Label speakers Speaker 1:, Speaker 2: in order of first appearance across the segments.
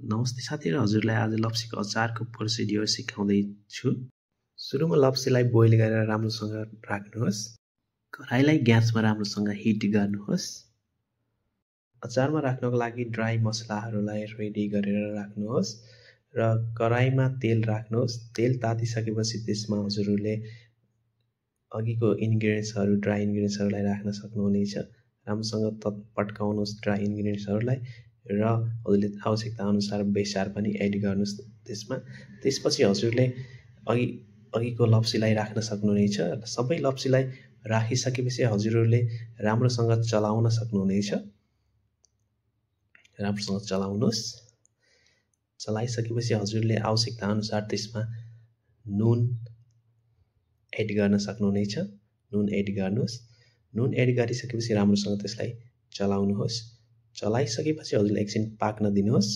Speaker 1: नमस्ते साथीहरु, हजुरलाई आज लप्सीको अचारको प्रोसिडियर सिकाउँदै छु। सुरुमा लप्सीलाई बोइल गरेर राम्रोसँग राख्नुहोस्। कराईलाई ग्यासमा राम्रोसँग हिट गर्नुहोस्। अचारमा राख्नको लागि ड्राई मसलाहरूलाई रेडी गरेर राख्नुहोस् र कराईमा तेल राख्नुहोस्। तेल तातिसकेपछि त्यसमा हजुरले अघिको इन्ग्रेडियन्ट्सहरू ड्राई इन्ग्रेडियन्ट्सहरूलाई राख्न सक्नुहुनेछ। राम्रोसँग पड्काउनुहोस् ड्राई इन्ग्रेडियन्ट्सहरूलाई र हजुरले आवश्यकता अनुसार बेसार पनि एड गर्नुहोस् त्यसमा। त्यसपछि हजुरले अघिको लप्सीलाई राख्न सक्नुहुनेछ। सबै लप्सीलाई राखिसकेपछि हजुरहरूले राम्रोसँग चलाउन सक्नुहुनेछ। राम्रोसँग चलाउनुहोस्। चलाइसकेपछि हजुरले आवश्यकता अनुसार त्यसमा नुन एड गर्न सक्नुहुनेछ। नुन एड गर्नुहोस्। नुन एड गरिसकेपछि राम्रोसँग त्यसलाई चलाउनुहोस्। चलाइसकेपछि हजुरले एकछिन पाक्न दिनुहोस्।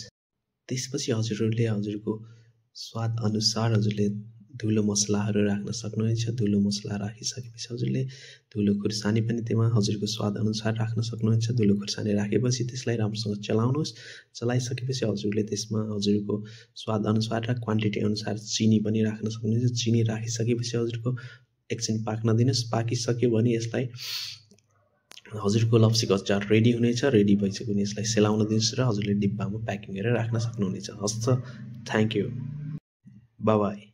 Speaker 1: त्यसपछि हजुरहरूले हजुरको स्वाद अनुसार हजुरले धुलो मसलाहरू राख्न सक्नुहुनेछ। धुलो मसला राखिसकेपछि हजुरले धुलो खुर्सानी पनि त्यसमा हजुरको स्वाद अनुसार राख्न सक्नुहुनेछ। धुलो खुर्सानी राखेपछि त्यसलाई राम्रोसँग चलाउनुहोस्। चलाइसकेपछि हजुरले त्यसमा हजुरको स्वाद अनुसार र क्वान्टिटी अनुसार चिनी पनि राख्न सक्नुहुनेछ। चिनी राखिसकेपछि हजुरको एकछिन पाक्न दिनुहोस्। पाकिसक्यो भने यसलाई हजुरको लप्सीको अचार रेडी हुनेछ। रेडी भइसक्यो भने यसलाई सेलाउन दिनुहोस् र हजुरले डिब्बामा प्याकिङ गरेर राख्न सक्नुहुनेछ। हस् त, थ्याङ्क यू, बाइ बाइ।